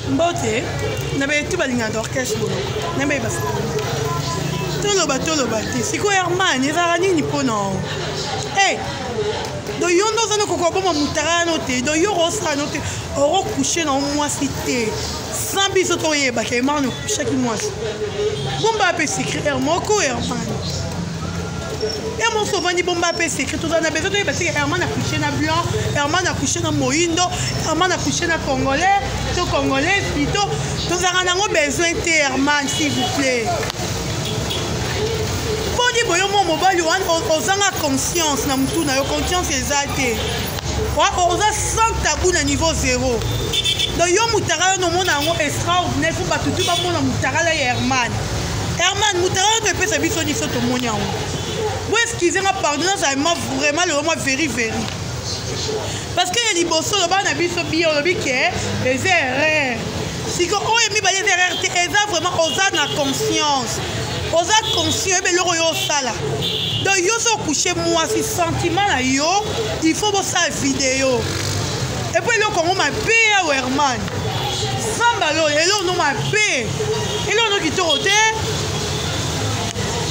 Mbote na baye tu balingaka orchestre boloko na baye basala toloba toloba te sikoyo Herman ezalaka nini mpo na hey, eh, do yo nde oza nokoka oboma motakala no te do yo okosala no te okocouche na mwasi te sans biso toyebaka Herman okushaki mwasi bomba mpe secret heure moko Herman ye mosusu ovandi bomba mpe secret tozala na besoin toyeba seke Herman akouche na blanc, Herman akouche na moyindo, Herman akouche na congolais to congolaise plutôt. Tozalaka nango besoin te Herman, s'il vous plaît. Boni boyo mwa mobali wana ozanga conscience na motu na yo, conscience eza te, oza sans tabou na niveau zéro. Donc yo motakala nomona yango extraordinaire, fo bato tu bamona motakala ya Herman. Herman, motakala to epesa biso nyonso tomoni yango. Bo excuse nga, pardon, nazala mwa vraiment lelo mwa veri veri, parce que ya liboso oloba na biso bien, olobi ke eza erreur. Siko oyo mibale eza erreur te, eza vraiment oza na conscience, oza conscient, oyeba eloko oyo osala. Donc yo so ocouche mwasi, sentiment na yo il faut bosala video et puis eloko yango mabe ya Herman samba loyo, eloko no mabe, eloko no kitoko te.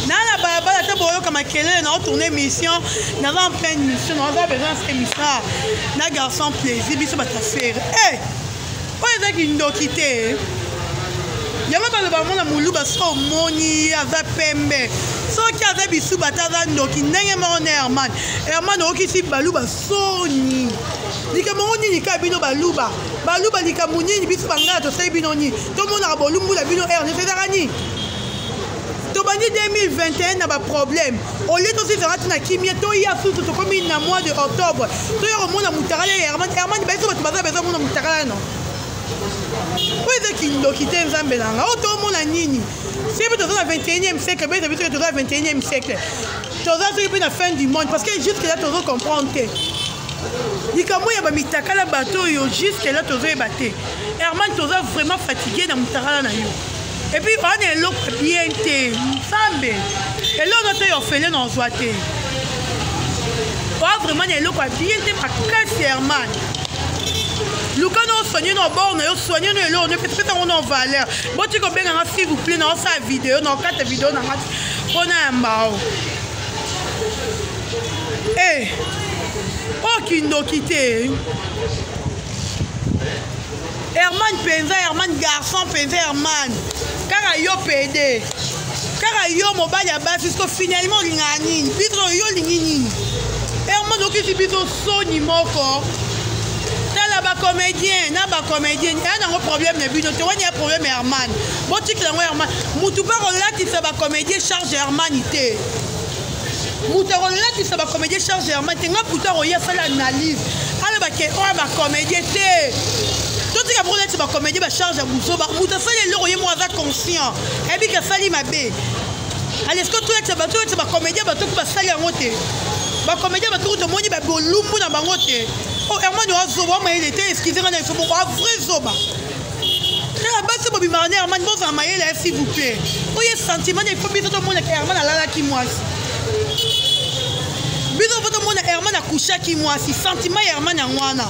Na na balabala te, boyoka makelele na otourne émission, naza en pleine mission, naza besoin ya émission na garçon plaisir biso bato ya fere. Eh, oyo eza kindoki te. Yango baloba mona moluba so omoni ye aza pembe, soki aza bisuba ata aza ndoki ndenge moko na Herman. Herman okisi baluba soni. Likambo yango nini kaka bino baluba? Baluba likambo nini? Biso bangala tosali bino nini? Tomonaka bolumbu na bino heure nyonso, ezalaka nini? Tobandi 2021 na baproblème, olie tosizanga ti na kimia, toya susu tokomi na mois de octobre, toya komona mutakala ya Herman. Herman, bayeso bato baza besoin mona mutakala no oyo eza kindoki te. Nzambe na nga, oyo tomona nini? Soki mpe toza na 21e siècle, beza biso toza na 21e siècle, toza soki mpe na fin du monde, parce que jusque là tozo comprendre te likambo ya bamitakala bato oyo. Jusque là tozoyeba te. Herman, toza vraiment fatigué na motakala na yo. Et puis wana eloko bien te. Nzambe, eloko no te ya ofele na ozwa te. Oa vraiment na eloko ya bien te makasi. Herman, luka na osoigne na obord na yo, soigne no eloko no, epesa yango na valeur. Botika obenganga s'il vous plaît, na osala video, na okata video na nga mpona yamba o. Eh, oyo kindoki te. Herman mpenza, Herman garçon mpenza, Herman kaka yo pede, kaka yo mobali ya basi. Siko finalement olingaka nini? Biso yo olingi nini? Herman, okisi biso soni moko. Tala bacomédien na bacomédien eya nango problème na bino te, wani ya problème. Herman, botikela yango Herman. Mutu mpe akolatisa bacomédien charge, Herman te. Moto akolatisa bacomédien charge, Herman te. Nga putu akoya asala analyse, alobake oyo bacomédien te. Totika moko neti bacomédien bacharge ya buzoba. Moto asali eloko, ye moko aza conscient, ayebiki asali mabe. Alesko toyetisa bato, toyetisa bacomédien batoku basali yango te. Bacomédien batoku tomoni babolumbu na bango te. O Herman oa zoba, oa mayele te. Excuse nga na biso boko, oa vrai zoba. Tala basi bobimaka na Herman, bozala mayele ya, s'il vous plaît. Oyo sentiment il faut biso tomonaka Herman alalaki mwasi, biso fo tomona Herman akushaki mwasi. Sentiment ya Herman yango wana.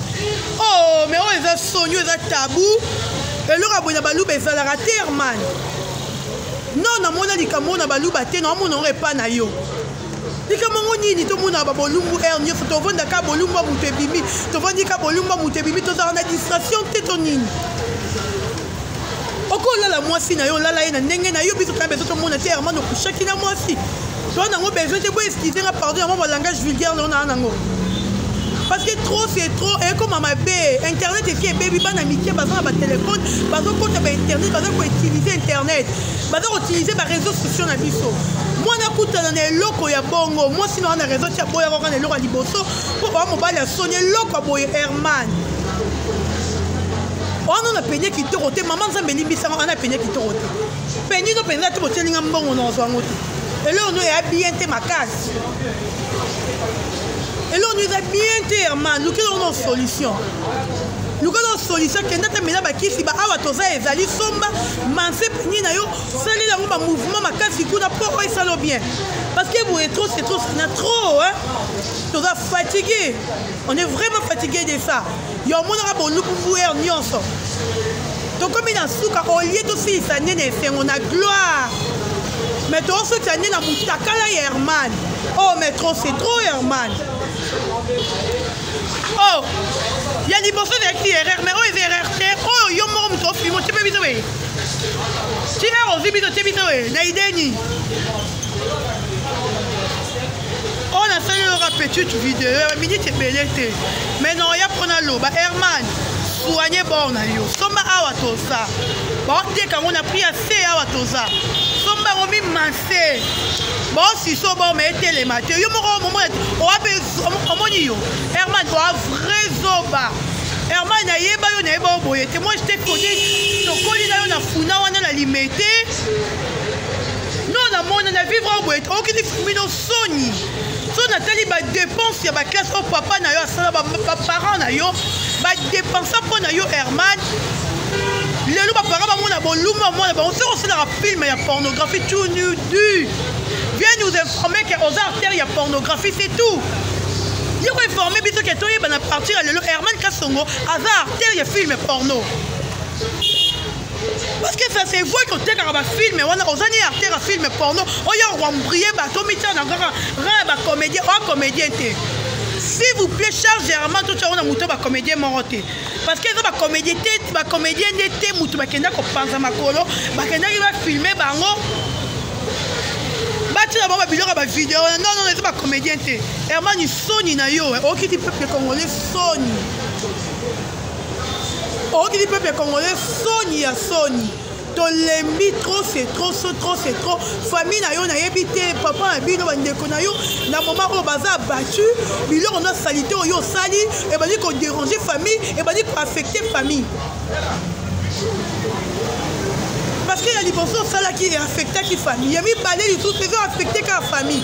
Oh, mais oyo eza soni, oyo eza tabu. Eloko ya boye na baluba ezalaka te. Herman, non, namona likambo oyo na baluba te, naomona yango epa na yo. Likambo yango nini? Tomonaka babolumbu heure nyonso, tovandaka bolumbu ya moto ebimi, tovandi ka bolumbu ya moto ebimi. Tozalaka na distraction te to nini? Okolala mwasi na yo, olala ye na ndenge na yo. Biso tana besoin tomona te Herman okushaki na mwasi. Toa nango besoin te. Bo excuse nga, pardon, yango balangage vulgaire nao naa nango, parce que trop c'est trop, ekoma mabe. Internet esi ebebi, bana mike baza na batelefone, bazokota bainternet, baza koutilize internet, baza koutilize baréseau sociaux na biso. Mwana akutana na eloko ya bongo, mwasi na wana réseau ti aboyaka kaka na eloko ya liboso mpo baa mobali ya soni. Eloko ya boye, Herman, wana na penie kitoko te. Mama Nzambe elimbisanga, wana penie kitoko te. Peni no mpenza te, botielinga mbongo na ozwa yango te. Eloko no eya bien te makasi, eloko no eza bien te. Herman, lukela ngo na solution, lukela no solution. Kenda te, mela bakisi ba awa toza ezali somba manse peni na yo, salela yango bamouvement makasi kuna mpo oyo esala bien, parce que boye trop c'est trop, na trop hein? Toza fatigué, on est vraiment fatigué de ça. Yo omonaka bolumbu heure nyonso. Tokomi na suka olie tosilisa nde na esengo na gloire. Mais tozosukisa nde na mutakala ya Herman. Oh mais trop c'est trop Herman. Oh ya liboso ezalaki erreur mais oyo eza erreur te oyo yo moko moto ofilme otie mpe biso boye ti heure ozwi biso otie biso boye na idee nini oyo nasali yoka petite video ya minute ebele te mais na oya mpo naloba herman soigne bord na yo somba awa toza baoteka yango na prix ya se awa toza somba yango mimanse baosiso bord ma etelema te yo moko omomona omoni yo herman oa vrai zoba herman nayeba yo nayeba yo boye te moi je te connais tokoli na yo na funa wana na limete no namona na vivre oyo boye te okiti bino soni so natali badepense ya baklasse oyo papa na yo asala baparent na yo badepensa mpo na yo herman lelo baparent bamona bolumu ya mwana bango soki osalaka filme ya pornographie tu nu du viens nous informer que oza artère ya pornographie c'est tout ye koinforme biso ke toyeba na partir ya lelo herman kasongo aza artère ya filme porno parce que ça se voit que otekaka bafilme wana oza ni acteur ya filme porno oyo okoembrie bato omitia na kaka rang ya bacomédien oa comédien te s'il vous plaît charge herman totya yango na moto ya bacomédien moko te parce que eza bacomédien te bacomédien nde te moto bakenda kopanza makolo bakendaki bafilme bango batina bango babiloko ya bavideo wana non non eza bacomédien te herman soni na yo okiti peuple congolais soni Okili peuple congolais soni ya soni tolembi trop c'est trop so trop c'est trop famille na yo nayebi te papa na bino bandeko na yo na moment oyo baza abattu biloko na salite oyo osali ebandi koderange famille ebandi koaffecte famille parce que ya liboso osalaki eaffectaki famille ya mibale lisusu ezo affecte kaka famille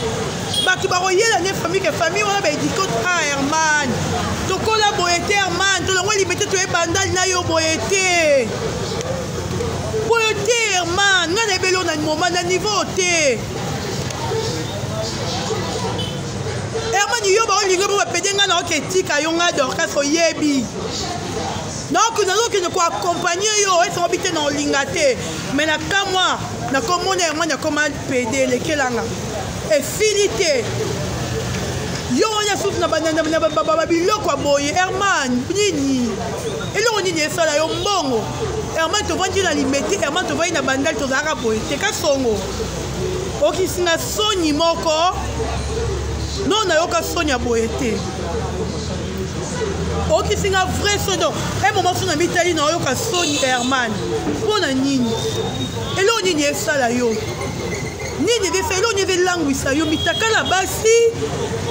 bato bakoyela nde famille ke famille wana baediko a ah, herman tokola boye te herman tolongwa limete toye bandali na yo boye te boye te herman ngai nayebeli yo na moma na niveau te herman yo baolinga mpo bapede ngai na oke etika yo ngai dorcas oyebi donc nazokende koaccompagne yo esango bi te na olinga te mais na kamwa nakomona yango nakoma pede elekelanga esili te yo wana susu na babiloko ya boye herman nini eloko nini esala yo mbongo herman tovandi na limete herman tovandi na bandali tozalaka boye te kasongo okisinga soni moko no nayoka soni ya boye te okisi nga vrai soni donc un moment so na mitali na oyoka soni herman mpo na nini eloko nini esala yo nini ezesa eloko nini ezolangwisa yo mitakala basi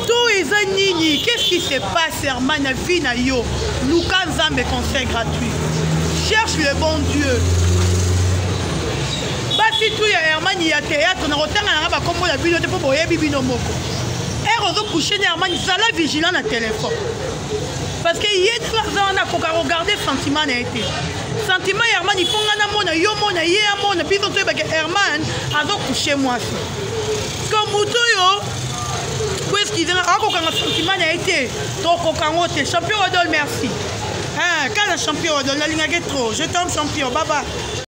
to eza nini qu'est-ce qui se passe herman na vie na yo luka nzambe conseil gratuit cherche le bon dieu basi tu ya herman ya théâtre nakotanga nanga bakombo na bino te mpo boyebi bino moko heure ozo couche na herman zala vigilant na téléphone parce que ye ndenge aza wana akoka kogarde sentiment na ye te sentiment ya herman ifo ngai namona yo mona ye amona biso toyebake herman azo couche mwasi ko moto oyo po excuse nga akokanga sentiment na ye te tokoka yango te champion wadol merci kala champion wadol nalingaki trop je tombe champion baba.